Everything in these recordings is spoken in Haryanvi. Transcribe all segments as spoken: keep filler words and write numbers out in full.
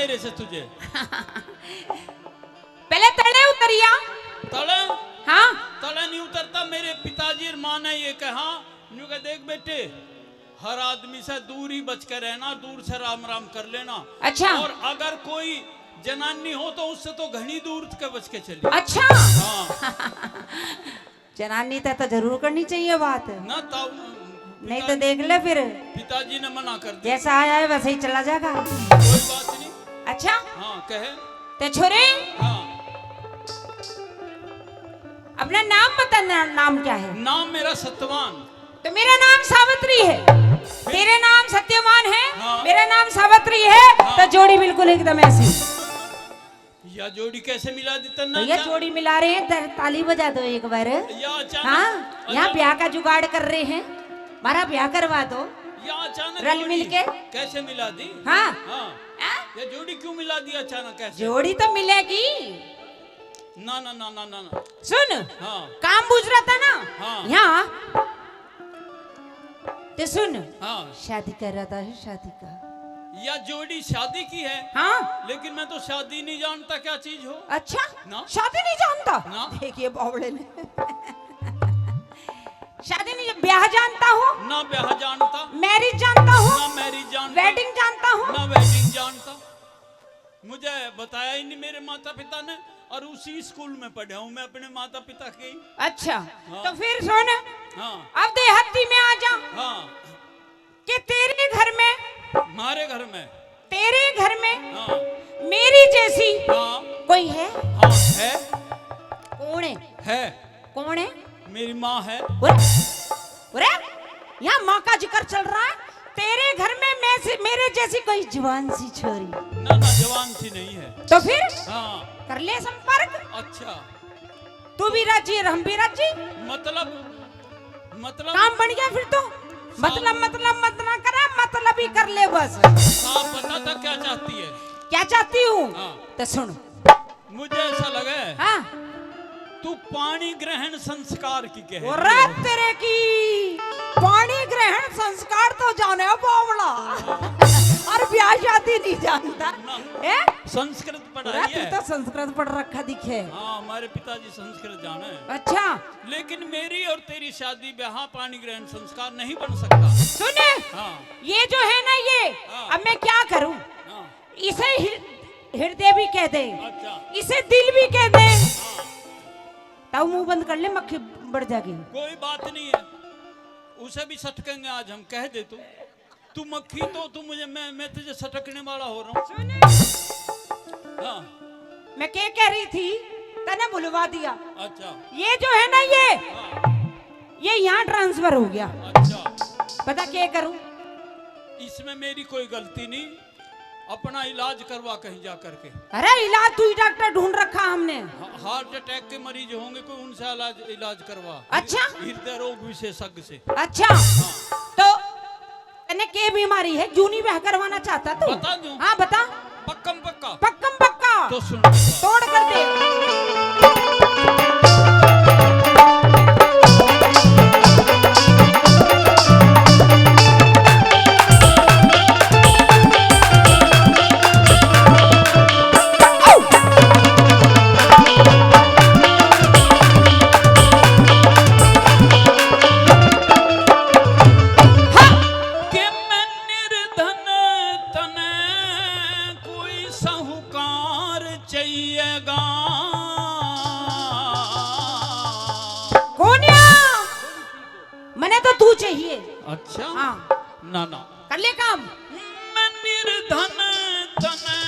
मेरे से तुझे। पहले तले उतरिया। तले? हाँ। तले नहीं उतरता। मेरे पिताजी और माँ ने ये कहा, न्यू कह, देख बेटे, हर आदमी से दूर ही बच के रहना, दूर से राम राम कर लेना। अच्छा। और अगर कोई जनानी हो तो उससे तो घणी दूर के बच के चली। अच्छा। हाँ। जनानी तै तो जरूर करनी चाहिए बात। ना ताऊ, नहीं तो पिता-, देख ले फिर। पिताजी ने मना कर दिया। जैसा आया है वैसे ही चला जाएगा। कोई बात नहीं। अच्छा? हाँ, कहे। ते छोरे? हाँ। अपना नाम बता, ना-, नाम क्या है? नाम मेरा सत्यवान। तो मेरा नाम सावित्री है। फिर? तेरे नाम सत्यवान है, हाँ। मेरा नाम सावित्री है, हाँ। तो जोड़ी बिल्कुल एकदम ऐसी। या जोड़ी कैसे मिला दी तन्ने? भैया, जोड़ी मिला रहे हैं, तर-, ताली बजा दो एक बार। या अचानक, हाँ, यहाँ अचानक ब्याह का जुगाड़ कर रहे हैं, हमारा ब्याह करवा दो। या अचानक रल जोड़ी मिल के। कैसे मिला दी? हाँ। हाँ। हाँ? या जोड़ी क्यों मिला दी अचानक, कैसे? जोड़ी तो मिलेगी। ना, ना, ना, ना, ना, ना। सुन, हाँ। काम बूझ रहा था ना? हाँ। यहाँ। ते सुन, हाँ। शादी कर रहा था, शादी का। या जोड़ी शादी की है। हाँ। लेकिन मैं तो शादी नहीं जानता क्या चीज हो। अच्छा? ना। शादी नहीं जानता? ना। देखिए बावड़े ने। शादी नहीं, ब्याह जानता हो? ना ब्याह जानता। Marriage जानता हो? ना marriage जानता। Wedding जानता हो? ना wedding जानता। मुझे बताया ही नहीं मेरे माता पिता ने, और उसी स्कूल में पढ़ा हूँ मैं अपने माता पिता के। अच्छा, हाँ। तो फिर सुन, हाँ। अब देहाती में आ जा। हाँ। कि तेरे घर में, हमारे घर में, तेरे घर में, हाँ। मेरी जैसी, हाँ। कोई है? हाँ, है। कौन है? है। कौन है? मेरी माँ है। उरे, उरे, यहाँ माँ का जिक्र चल रहा है। तेरे घर में मैं से, मेरे जैसी कोई जवान सी छोरी। ना, ना, जवान सी नहीं है। तो फिर? हाँ। कर ले संपर्क। अच्छा। तू भी राजी और हम भी राजी। मतलब, मतलब? काम बन गया फिर तो। साफ मतलब, मतलब मत ना करे, मतलब ही कर ले बस। साफ बता, क्या चाहती है? क्या चाहती हूँ? हाँ। तो सुन। मुझे ऐसा लगे, हाँ। तू पाणी ग्रहण संस्कार की कह रही है। तेरे की पाणी ग्रहण संस्कार तो जाने बावला। और ब्याह शादी नहीं जानता। ना। हैं? संस्कृत पढ़ाई है। तू तो संस्कृत पढ़ रखा दिखे। हाँ, हमारे पिताजी संस्कृत जाने हैं। अच्छा। लेकिन मेरी और तेरी शादी ब्याह पाणी ग्रहण संस्कार नहीं बन सकता। सुने, हाँ। ये जो है ना ये, हाँ। अब मैं क्या करूँ? हाँ। इसे हिर-, हृदय भी कह दे, अच्छा। इसे दिल भी कह दे, हाँ। ताऊ मुंह बंद कर ले, मक्खी बढ़ जाएगी। कोई बात नहीं है, उसे भी सटकेंगे आज हम, कह दे तू। तू मक्खी तो, तू मुझे, मैं, मैं तुझे सटकने वाला हो रहा हूँ। सुन। हाँ। मैं क्या कह रही थी, तने भुलवा दिया। अच्छा। ये जो है ना ये, हाँ। ये यहाँ transfer हो गया। अच्छा। पता क्या करूँ? इसमें मेरी कोई गलती नहीं। अपना इलाज करवा कहीं जा करके। अरे इलाज तू ही डॉक्टर ढूंढ रखा हमने। हा-, heart attack के मरीज होंगे कोई, उनसे इलाज, इलाज करवा। अच्छा। हृदय रोग विशेषज्ञ से। अच्छा। हाँ। तो तने के बीमारी है, जूनी ब्याह करवाना चाहता तू? बता दूं? हाँ बता। पक्कम पक्का। पक्कम पक्का। तो सुन। तोड़ कर दे। के मैं निर्धन तने कोई साहूकार चाहिएगा। कोन्या, मने तो तू चाहिए। अच्छा? हाँ। ना, ना। कर ले काम। मैं निर्धन तने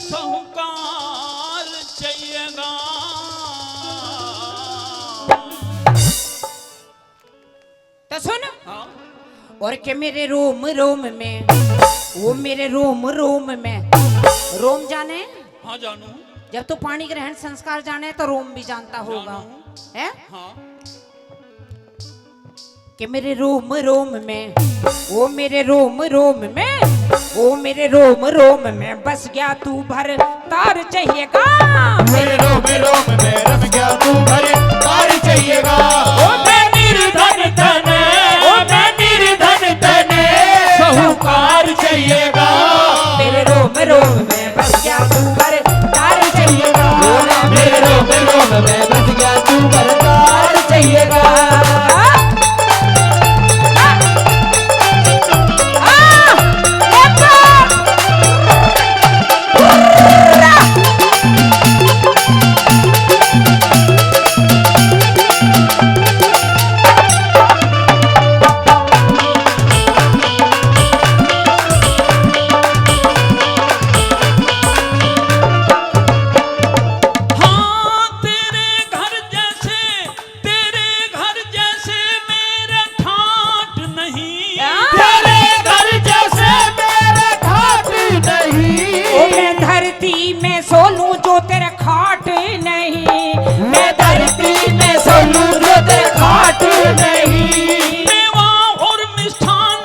साहूकार चाहिएगा। तो सुन। हाँ। और के मेरे रोम रोम में, वो मेरे रोम रोम में, रोम जाने? हाँ, जानू। जब तू पाणी ग्रहण संस्कार जाने तो रोम भी जानता होगा, जानू। हैं? हाँ। के मेरे रोम रोम में, ओ मेरे रोम रोम में, ओ मेरे रोम रोम में बस गया तू भर तार चाहिएगा। मेरे रोम रोम में रम गया तू भर तार चाहिएगा। ओ मैं निर्धन तने, ओ मैं निर्धन तने साहूकार चाहिएगा। मेरे रोम रोम में बस गया तू बरदार चाहिएगा। मेरे रोम, मेरे रोम में बस गया तू बरदार चाहिएगा। हाँ, तेरे घर जैसे, तेरे घर जैसे मेरे ठाट नहीं। क्या? तेरे घर जैसे मेरे ठाट नहीं। ओ, मैं धरती में सो लूं जो तेरे खाट नहीं। मैं धरती में सो लूं जो तेरे खाट नहीं। मेवा और मिष्ठान,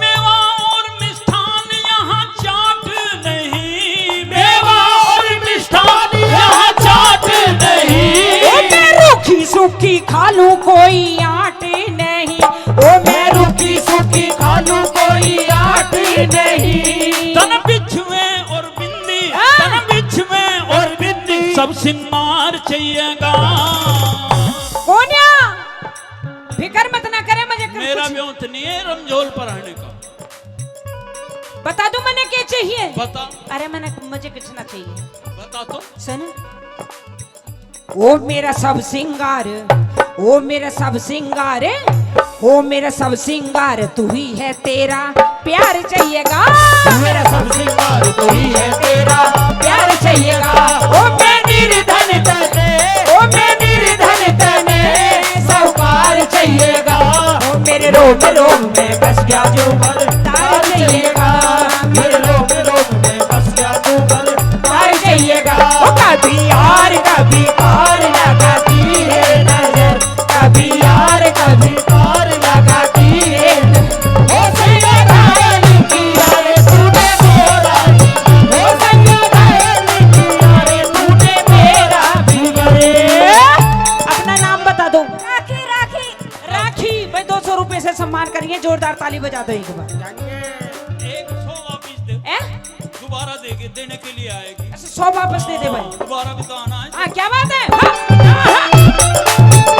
मेवा और मिष्ठान यहाँ चाट नहीं। मेवा और मिष्ठान यहाँ चाट नहीं। ओ, मैं रूखी सूखी खा लूं, कोई आट नहीं। ओ, मैं रूखी सूखी खा लूं, कोई आट नहीं। तन बिछुए और बिंदी, हाँ। तन बिछुए और बिंदी, सब सिंगार चाहिएगा। कोन्या, फिकर मत ना करे, मजे कर मेरा कुछ ब्योंत नहीं है रमझोल पर आने का। बता दूं मने के चाहिए? बता। अरे मने मुझे कुछ ना चाहिए। बता तो। सुन। ओ मेरा सब सिंगार, ओ मेरा सब सिंगार, ओ मेरा सब सिंगार तू ही है, तेरा प्यार चाहिएगा। मेरा सब सिंगार तू ही है, तेरा प्यार चाहिएगा। ओ मैं निर्धन तने, ओ मैं निर्धन तने साहूकार चाहिएगा। ओ मेरे रोम रोम में बस गया जो बरदार चाहिएगा। मेरे रोम रोम में बस गया जो बरदार चाहिएगा। ओ कभी यार कभी पार लगाती है नजर, कभी यार कभी पार लगाती है। ओ सैया घायल किया रे तूने मोरा, ओ सैया घायल किया रे तूने मेरा जिगर। अपना नाम बता दो। राखी, राखी। राखी, भाई दो सौ रुपए से सम्मान करिए, जोरदार ताली बजा दो एक बार। एक सौ वापस दे। हैं? दोबारा देके, देने के लिए आएगी। अच्छा, सौ वापस दे दे भाई। हाँ, दोबारा भी तो आना है। हाँ, क्या बात है? हाँ, हाँ, हाँ।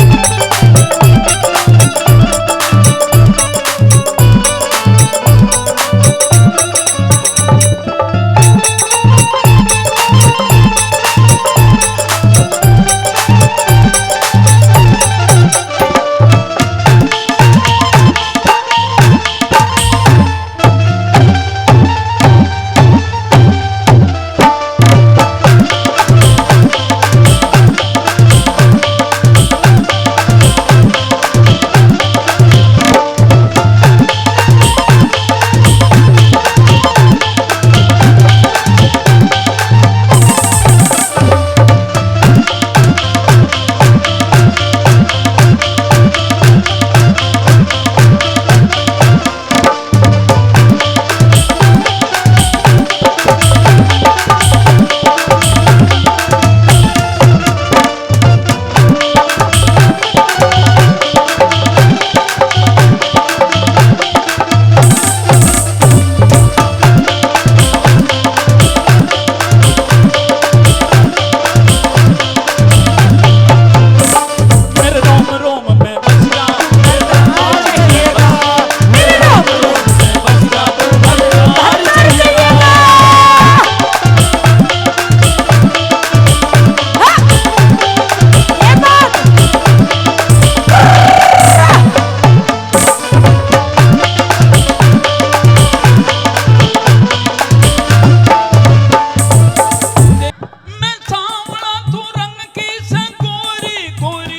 मैं सांवला तू रंग की से गोरी गोरी।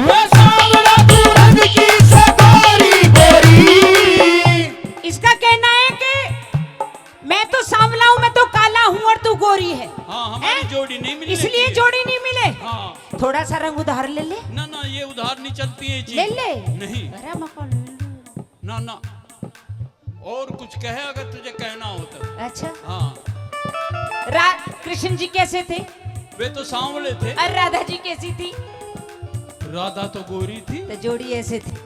मैं सांवला तू रंग की से गोरी गोरी। इसका कहना है कि मैं तो सांवला हूँ, मैं तो काला हूँ और तू गोरी है। हाँ, हमारी हैं? जोड़ी नहीं मिलने इसलिए की। जोड़ी नहीं मिले। हाँ। थोड़ा सा रंग उधार ले ले। ना, ना, ये उधार नहीं चलती है जी। ले ले। नहीं। अरे मका ले ले। ना, ना। और कुछ कहे अगर तुझे कहना हो तो। अच्छा। हाँ। रा-, कृष्ण जी कैसे थे? वे तो सांवले थे। और राधा जी कैसी थी? राधा तो गोरी थी। तो जोड़ी ऐसे थी।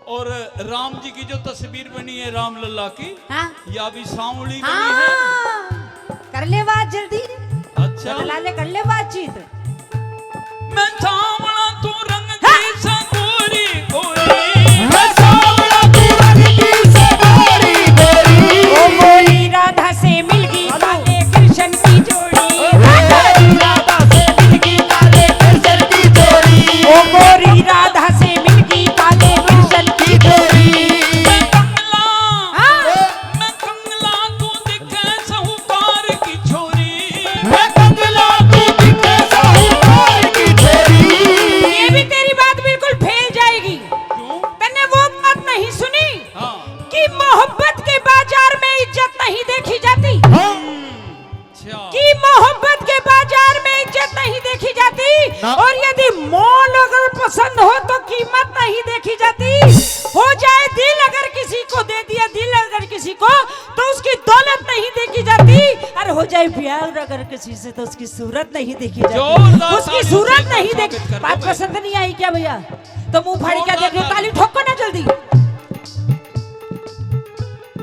और राम जी की जो तस्वीर बनी है रामलला की, हाँ। या भी सांवली बनी है। बदला ले, कर ले बातचीत। मैं सांवला तू रंग की सा गोरी गोरी। मैं सांवला तू रंग की सा गोरी गोरी। ओ गोरी राधा से मिलगी काले कृष्ण की जोड़ी। ओ गोरी राधा से मिलगी काले कृष्ण की जोड़ी। ओ गोरी राधा से मिलगी काले कृष्ण की जोड़ी। मैं कंगला, हाँ। मैं कंगला तू दिखे साहूकार की छोरी। मैं कंगला तू दिखे साहूकार की छोरी। ये भी तेरी बात बिल्कुल फेल जाएगी। क्यों? तन्ने वो बात नहीं सुनी हाँ। कि मोहब्बत के बाजार में इज्जत नहीं देखी जाती। हाँ। अच्छा। कि मोहब्बत के बाजार में इज्जत नहीं देखी जाती। ना। और यदि मोल अगर पसंद हो तो कीमत नहीं देखी जाती। हो जाए दिल अगर किसी को दे दिया, दिल अगर किसी को, तो उसकी दौलत नहीं देखी जाती। और हो जाए प्यार अगर किसी से तो उसकी सूरत नहीं देखी जाती। जोरदार उसकी तालियों से सूरत नहीं स्वागत देखी। कर दो बात भाई। पसंद नहीं आई क्या भैया? तो मुंह फाड़ क्या देख रहे हो? जोरदार ताली ठोको ना जल्दी।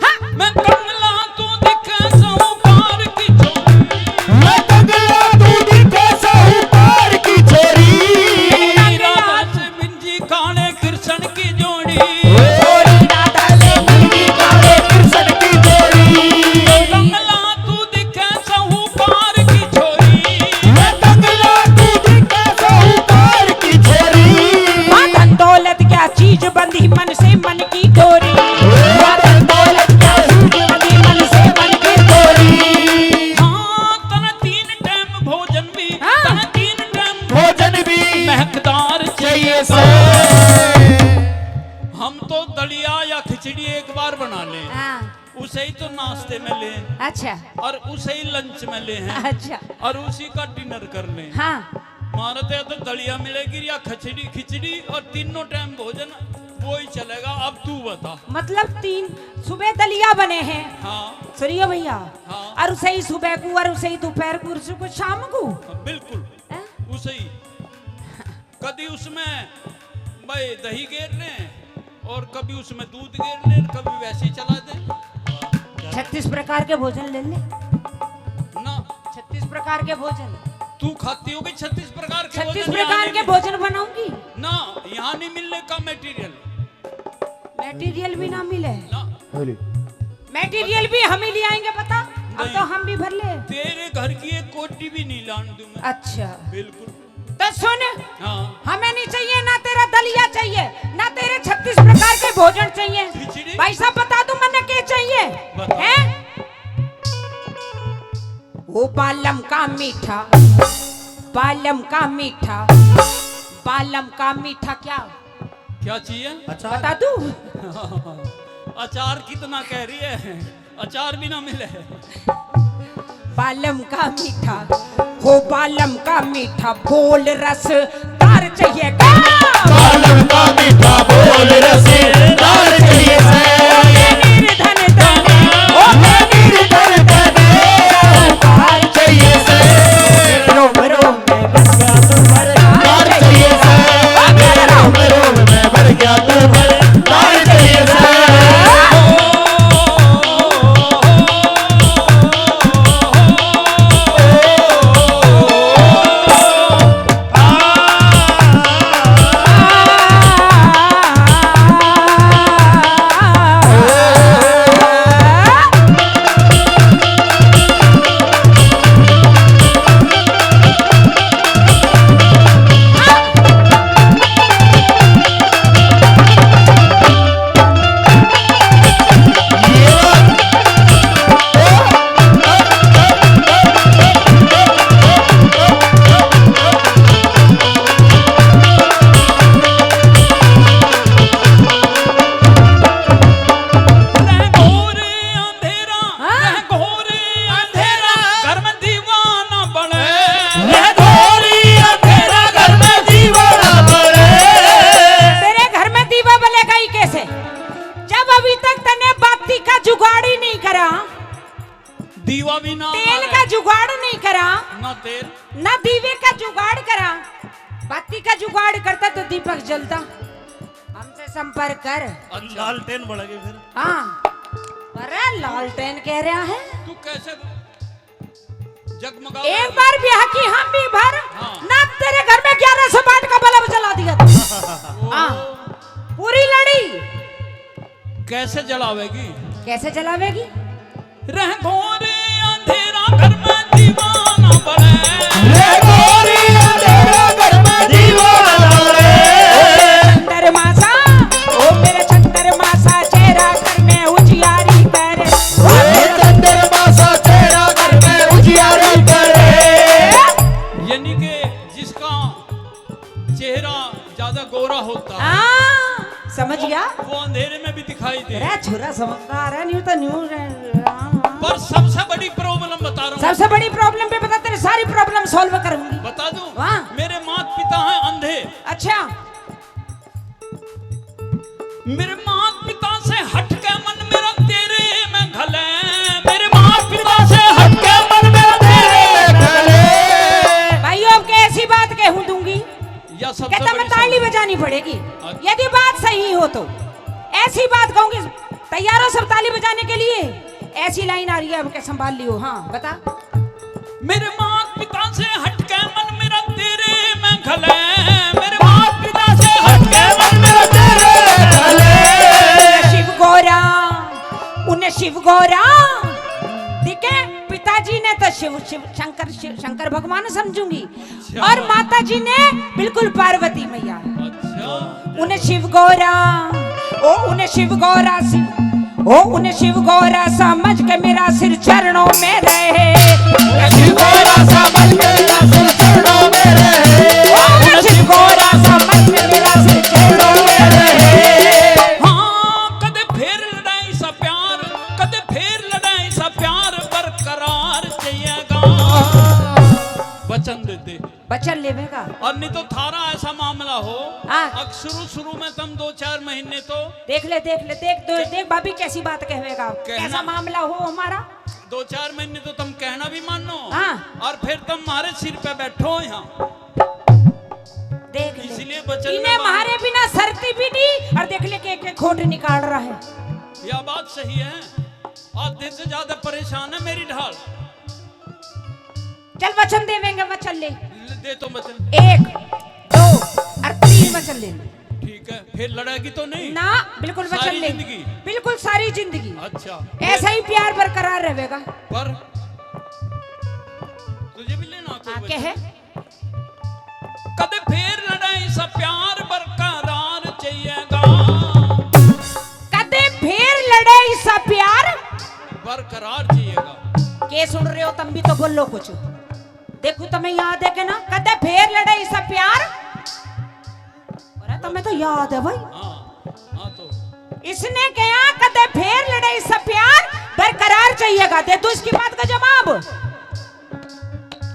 हाँ। मैं कंगला तू दिखे साहूकार की छोरी। मैं कंगला तू दिखे साहूकार की छोरी। मेरी राधा से मिंजी काले कृष्ण की जोड़ी। मेरी राधा से मिंजी काले कृष्ण की जोड़ी। कंगला तू दिखे साहूकार की छोरी। मैं कंगला तू दिखे साहूकार की छोरी। हाँ, धन दौलत क्या चीज बंधी मन से मन की डोरी। धन दौलत क्या चीज बंधी मन से मन की डोरी। हाँ, तने तीन टाइम भोजन भी, हाँ। तने तीन टाइम भोजन भी महकदार चाहिए से। हम तो दलिया या खिचड़ी एक बार बना लें। हाँ। उसे ही तो नाश्ते में लें। अच्छा। और उसे ही लंच में लें हैं। अच्छा। और उसी का डिनर कर लें। हाँ। मारे तो या तो दलिया मिलेगी या खिचड़ी, खिचड़ी और तीनों टाइम भोजन वो ही चलेगा। अब तू बता। मतलब तीन, सुबह दलिया बने हैं। हाँ। सुनियो भैया। हाँ। और उसे ही सुबह को, और उसे ही दोपहर को, और उसे को शाम को। हाँ, बिल्कुल। हैं? उसे ही। कभी उसमें भाई दही गेर लें और कभी उसमें दूध गेर लें, कभी वैसे ही चला दें। छत्तीस प्रकार के भोजन ले ले। ना। छत्तीस प्रकार के भोजन। तू खाती होगी छत्तीस प्रकार के छत्तीस भोजन, यहाँ प्रकार नहीं के मिल- भोजन बनाऊंगी। ना, यहाँ नहीं मिलने का मटेरियल। मटेरियल भी ना मिले। ना। मटेरियल भी हम ही ले आएंगे, बता। अब नहीं। तो हम भी भर ले। तेरे घर की एक कोठी भी नहीं लान दूं मैं। अच्छा। बिल्कुल। तो सुन, हाँ। हमें नहीं चाहिए ना तेरा दलिया चाहिए, ना तेरे छत्तीस प्रकार के भोजन चाहिए। खिचड़ी? भाई साहब, बता दूं मन्ने के चाहिए? बता। हैं? वो बालम का मीठा, बालम का मीठा, बालम का मीठा क्या? क्या चाहिए? अचार। बता दूं? अचार कितना कह रही है? अचार भी ना मिले। बालम का मीठा, हो बालम का मीठा, बोल रसदार चाहिए क्या? बालम का मीठा, बोल रसदार चाहिए से। ओ निर्धन धन, ओ निर्धन धन, साहूकार चाहिए से। रोम रोम में बस गया तू भर, दार चाहिए से। रोम रोम में भर गया तू भर, दार चाहिए से। रह घोर अंधेरा, हाँ। रह घोर अंधेरा, घर में दीवाना बले। रह घोर अंधेरा, घर में दीवाना बले। तेरे घर में दीवा बलेगा ही कैसे, जब अभी तक तने बाती का जुगाड़ ही नहीं करा? दीवा भी ना तेल हमारे। का जुगाड़ नहीं करा, ना तेल। ना दीवे का जुगाड़ करा। बाती का जुगाड़ करता तो दीपक जलता। हमसे संपर्क कर। अच्छा। लालटेन बढ़ गए फिर। हाँ। अरे लालटेन कह रहा है। तू कैसे? जगमगावे। एक बार ब्याह की हामी भर, हाँ। ना तेरे घर में ग्यारह सौ वाट का बल्ब जला दिया था। हाँ, पूरी लड़ी। कैसे जलावेगी? कैसे जलावेगी? रह घोर अंधेरा घर में दीवाना बने। रह घोर अंधेरा घर में दीवाना बने। चंद्रमा सा, ओ मेरे चंद्रमा सा चेहरा घर में उजियारी करे। ओ चंद्रमा सा चेहरा घर में उजियारी करे। यानी कि जिसका चेहरा ज्यादा गोरा होता है, हाँ, समझ गया। वो अंधेरे में भी दिखाई दे। अरे छोरा समझदार है, न्यू तो न्यू है। हाँ, हाँ। पर सबसे बड़ी प्रॉब्लम बता रहा हूँ। सबसे बड़ी प्रॉब्लम पे बता, तेरी सारी प्रॉब्लम सॉल्व करूंगी। बता दूं? वाह। मेरे माता पिता हैं अंधे। अच्छा। मेरे माता पिता से हटके मन मेरा तेरे में घले। मेरे माता पिता से हटके मन मेरा तेरे में घले। भाइयों, अब के ऐसी बात कहूं दूंगी, या सबसे कहता मैं बड़ी ताली समस्या। बजानी पड़ेगी। अच्छा। यदि बात सही हो तो ऐसी बात कहूंगी, तैयार हो सब ताली बजाने के लिए? ऐसी लाइन आ रही है, अब के संभाल लियो। हाँ, बता। मेरे माता पिता से हटके मन मेरा तेरे में घले। मेरे माता पिता से हटके मन मेरा तेरे में घले। शिव गोरा, उन्हें शिव गोरा। ठीक है, पिताजी ने तो शिव, शिव शंकर, शिव शंकर भगवान समझूंगी। अच्छा। और माता जी ने बिल्कुल पार्वती मैया। अच्छा। उन्हें शिव गोरा, ओ उन्हें शिव गोरा, शिव, ओ उन्हें शिव गोरा समझ के मेरा सिर चरणों में रहे। उन्हें शिव गोरा समझ के मेरा सिर चरणों में रहे। ओ उन्हें शिव गोरा समझ के मेरा सिर चरणों में रहे। हाँ, कदे फेर लड़ाई सा प्यार, कदे फेर लड़ाई सा प्यार बरकरार चाहिएगा। वचन देते। वचन लेवेगा। और नहीं तो थारा ऐसा मामला हो, हाँ। अक शुरू शुरू में तुम दो चार महीने तो देख ले, देख ले, देख दो, देख भाभी कैसी बात कहवेगा। कहना कैसा मामला हो हमारा। दो चार महीने तो तुम कहना भी मानो, हाँ। और फिर तुम हमारे सिर पे बैठो यहाँ। देख ले। इसलिए वचन इन्हें में मारे बिना सरती भी नहीं, और देख ले के, के खोट निकाल रहा है। यह बात सही है। आधे से ज्यादा परेशान है मेरी ढाल। चल वचन देवेंगे, वचन ले। ले, दे तो वचन। एक, दो और तीन वचन ले। ठीक है, फिर लड़ेगी तो नहीं? ना, बिल्कुल वचन सारी ले। जिंदगी? बिल्कुल सारी जिंदगी। अच्छा। ऐसा ही प्यार बरकरार रहेगा। पर तुझे भी लेना कोई हाँ, वचन? क्या है? कदे फेर लड़ाई सा प्यार बरकरार चाहिएगा। कदे फेर लड़ाई सा प्यार बरकरार चाहिएगा। के सुन रहे हो, तुम भी तो बोलो कुछ। देखो, तुम्हें याद है कि ना, कदे फेर लड़ाई सा प्यार। अरे, तुम्हें तो याद है भाई। हाँ, हाँ तो। इसने कहा, कदे फेर लड़ाई सा प्यार बरकरार चाहिएगा। दे दो इसकी बात का जवाब।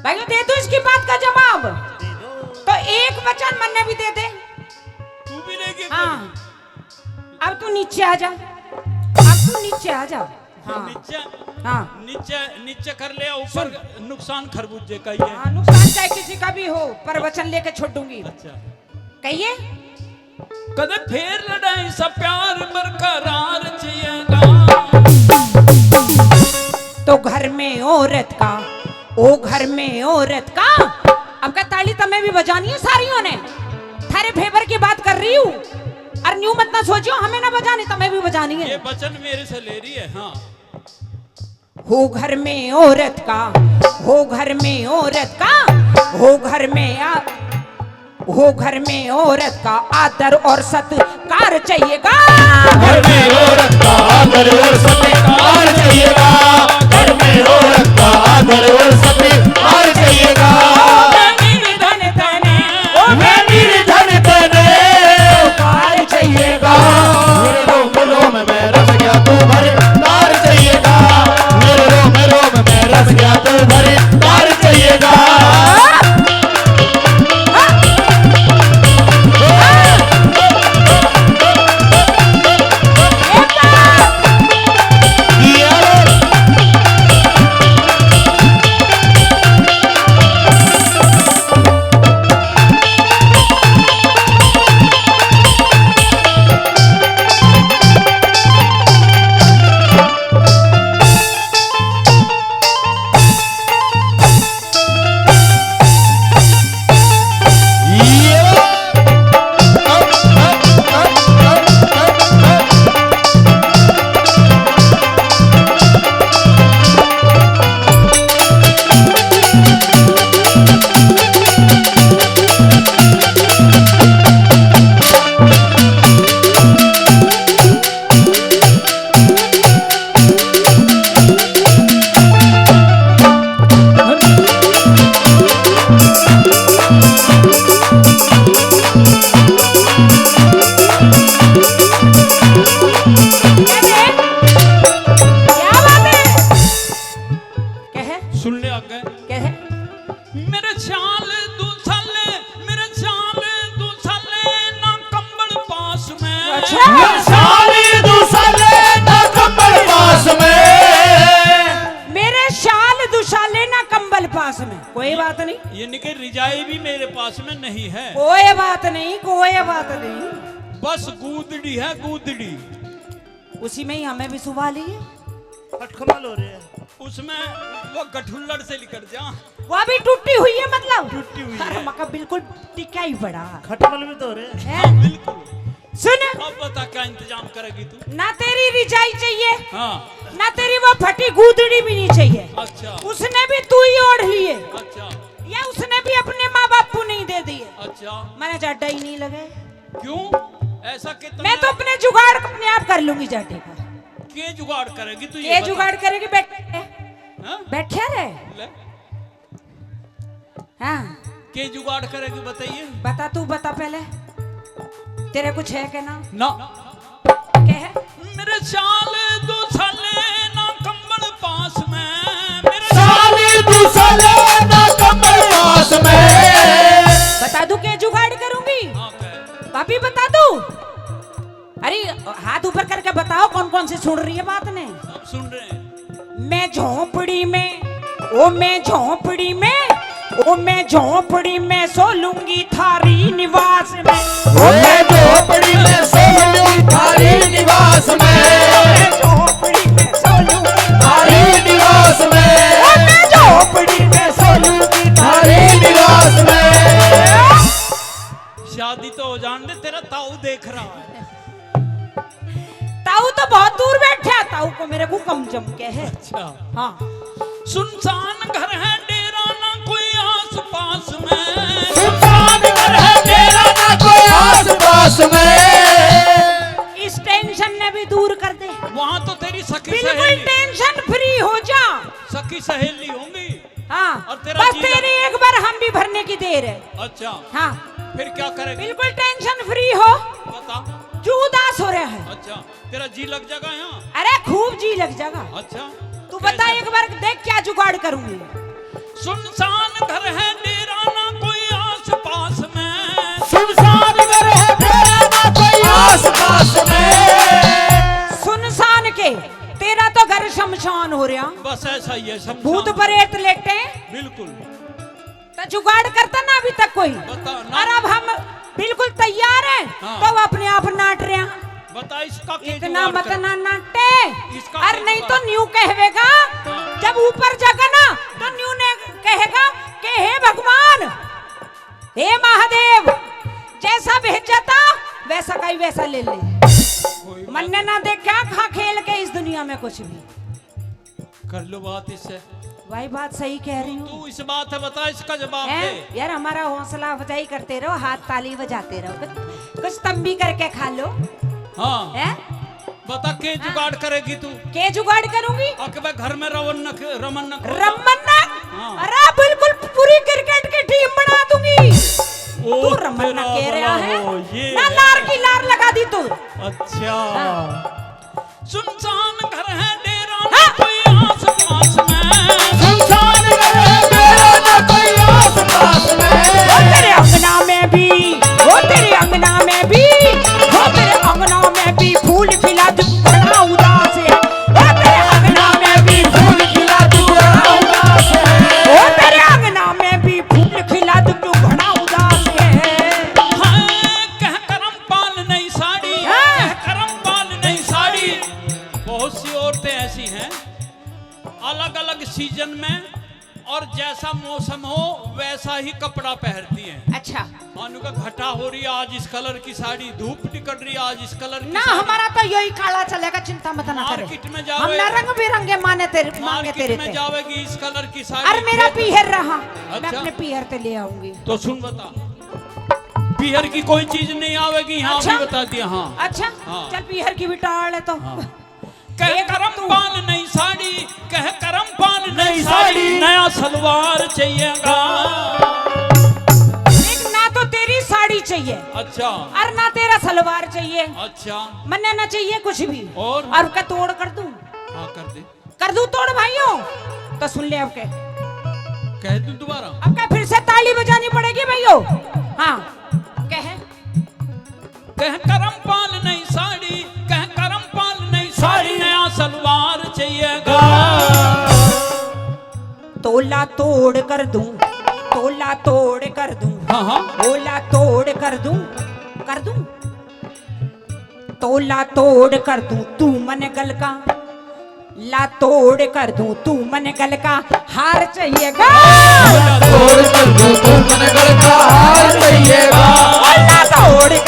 भाइयों, दे दो इसकी बात का जवाब। तो एक वचन मन्ने भी दे दे। तू भी लेके हाँ। अब तू नीचे आ जा, अब तू नीचे आ जा। हाँ। नीचे, हाँ। नीचे, नीचे कर ले, ऊपर नुकसान खरबूजे का ही है। हाँ, नुकसान चाहे किसी का भी हो, पर वचन लेके छोड़ूंगी। अच्छा। कहिए। कदे फेर लड़ाई सा प्यार बरकरार चाहिएगा। तो घर में औरत का, ओ घर में औरत का। अब क्या ताली तमे भी बजानी है सारियों ने? थारे फेवर की बात कर रही हूँ। और न्यू मत ना सोचियो हमें ना बजानी, तमे भी बजानी है। ये वचन मेरे से ले रही है, हाँ। हो घर में औरत का, हो घर में औरत का, हो घर में आ, हो घर में औरत का आदर और सत्कार चाहिएगा। घर में औरत का आदर और सत्कार चाहिएगा। घर में औरत का आदर और सत्कार चाहिएगा। निर्धन तने, ओ मैं निर्धन तने, कार चाहिएगा। मेरे रोम रोम में रस गया तू भरे तार चाहिएगा। मेरे रोम रोम में रस गया तू भरे तार चाहिएगा। आगे। कैसे? मेरे साल दो साल, मेरे साल दो साल ना कंबल पास में। अच्छा। मेरे साल दो साल ना कंबल पास में। मेरे साल दो साल ना कंबल पास में। कोई बात नहीं। यानी कि रिजाई भी मेरे पास में नहीं है। कोई बात नहीं, कोई बात नहीं। बस गूदड़ी है, गूदड़ी। उसी में ही हमें भी सुबह लिए। खटखमल हो रहे हैं। उसमें वो गठुल्लड़ से लिकड़ जा। वो अभी टूटी हुई है, मतलब? टूटी हुई है। मका बिल्कुल टिका ही पड़ा। खटमल भी तो हो रहे हैं। हैं? हाँ, बिल्कुल। सुन। अब बता, क्या इंतजाम करेगी तू? ना तेरी रिजाई चाहिए, हाँ। ना तेरी वो फटी गूदड़ी भी नहीं चाहिए। अच्छा। उसने भी तू ही ओढ़ लिए। अच्छा। या उसने भी अपने माँ बाप को नहीं दे दिए। अच्छा। मैंने जाडा ही नहीं लगे। क्यों? ऐसा कितना? मैं तो अपने जुगाड़ अपने आप कर लूंगी जाडे का। के जुगाड़ करेगी तू, ये ये बता। जुगाड़ करेगी, बैठे रहे। हाँ? बैठे रहे। ले। हाँ। के जुगाड़ करेगी, बताइए। बता, तू बता पहले, तेरे कुछ है के ना? ना। क्या है? मेरे साल दो साल ना कंबल पास में, मेरे साल दो साल ना कंबल पास में। बता दूं के जुगाड़ करूंगी? हाँ, कह। भाभी, बता दूं? अरे, हाथ ऊपर करके बताओ, कौन कौन से सुन रही है बात ने? सब सुन रहे हैं। मैं झोंपड़ी में, ओ मैं झोंपड़ी में, ओ मैं झोंपड़ी में सो लूंगी थारी निवास में। ओ मैं झोंपड़ी में सो लूंगी थारी निवास में। मैं झोंपड़ी में सो लूंगी थारी निवास में। ओ मैं झोंपड़ी में सो लूंगी थारी निवास में। शादी तो हो जान दे, तेरा ताऊ देख रहा है। ताऊ तो बहुत दूर बैठा, ताऊ को मेरे को कम जम के है। अच्छा। हाँ। सुनसान घर है, डेरा ना कोई आस पास में। सुनसान घर है, डेरा ना कोई आस पास में। इस टेंशन ने भी दूर कर दे। वहाँ तो तेरी सखी बिल्कुल सहेली। टेंशन फ्री हो जा। सखी सहेली होंगी। हाँ, और तेरा बस जी लग- तेरी एक बार हम भी भरने की देर है। अच्छा। हाँ। फिर क्या करेगी? बिल्कुल टेंशन फ्री हो। बता। क्यों उदास हो रहा है? अच्छा, तेरा जी लग जाएगा यहाँ? अरे, खूब जी लग जाएगा। अच्छा। तू बता, कैसे? एक बार देख क्या जुगाड़ करूंगी। सुनसान घर है, डेरा ना कोई आस पास में। सुनसान घर है, डेरा ना कोई आस पास में। सुनसान के, तेरा तो घर शमशान हो रहा। बस ऐसा ही है, शमशान। भूत प्रेत लेटे। बिल्कुल। तो जुगाड़ करता ना अभी तक कोई। बता ना। और अब हम बिल्कुल तैयार हैं, हाँ। तो वो अपने आप नाट रहा। बता, इसका के इतना जुगाड़ मत कर? ना नाटे। इसका और के नहीं जुगाड़? तो न्यू कहवेगा, हाँ। जब ऊपर जागा ना, तो न्यू ने कहेगा कि हे भगवान, हे महादेव, जैसा भेजा था, वैसा का ही वैसा ले ले। कोई बात मन्ने ना देखा खा खेल के इस दुनिया में कुछ भी। कर लो बात इससे। भाई, बात सही कह रही हूँ। तू इस बात है, बता, इसका जवाब हैं? दे। यार, हमारा हौसला अफजाई करते रहो, हाथ ताली बजाते रहो, कुछ, कुछ तुम भी करके खा लो। हाँ। हैं? बता, के हाँ। जुगाड़ करेगी तू? के जुगाड़ करूंगी? अकबे घर में रवन न ख-, रमन न खो। रमन न? हाँ। अरे, बिल्कुल पूरी क्रिकेट की टीम बना दूंगी। ओ, तू रमन न तेरा कह रहा भला है? हो, ये ना है। लार की लार लगा दी तू। अच्छा। हाँ। सुनसान घर है, डेरा ना हाँ। कोई आस पास में। सुनसान घर है, डेरा ना कोई आस पास में। ओ तेरे अंगना में भी, ओ तेरे अंगना में भी, ओ तेरे अंगना में भी फूल खिला तू घना उदास है। ओ तेरे अंगना में भी फूल खिला तू घना उदास है। ओ तेरे अंगना में भी फूल खिला तू घना उदास है। हाँ, कह करम पाल नई साड़ी, हाँ। कह करम पाल नई साड़ी। बहुत सी औरतें ऐसी हैं, अलग-अलग सीजन में और जैसा मौसम हो वैसा ही कपड़ा पहनती हैं। अच्छा। मानो का घटा हो रही, आज इस कलर की साड़ी, धूप निकल रही, आज इस कलर की ना, साड़ी। हमारा तो यही काला चलेगा, चिंता मत ना करे। मार्केट में जावे-, हम ना रंग बिरंगे माने तेरे, मांगे मार्केट तेरे में ते। जावेगी इस कलर की साड़ी, और मेरा फिर पीहर रहा, मैं अच्छा। अपने पीहर ते ले आऊंगी। तो सुन बता, पीहर की कोई चीज नहीं आवेगी यहाँ, अच्छा। अभी बता दिया, हाँ। अच्छा, हाँ। चल पीहर की भी टाल है तो। हाँ। कह एक करम तू पाल नई साड़ी, कह करम पाल नई नई साड़ी, साड़ी। नया सलवार चाहिएगा। देख, ना तो तेरी साड़ी चाहिए, अच्छा। और ना तेरा सलवार चाहिए। अच्छा। मन्ने ना चाहिए कुछ भी। और? और का तोड़ कर दूं? हाँ, कर दे। कर दूं तोड़ भाइयों? तो सुन ले अब के। कह दूं दोबारा? अब क्या फिर से ताली बजानी पड़ेगी भैयो? हाँ, कह। कह करमपाल नई साड़ी, कह करमपाल नई साड़ी, नया सलवार चाहिएगा। तोला तोड़ कर दूं, तोला तोड़ कर दूं, हाँ, हाँ। तोला तोड़ कर दूं, कर दूं, तोला तोड़ कर दूं तू मन गल का, ला तोड़ कर दूं तू मन गल का हार चाहिएगा। तोड़ कर दूं तू मन गल का हार चाहिएगा। तोला तोड़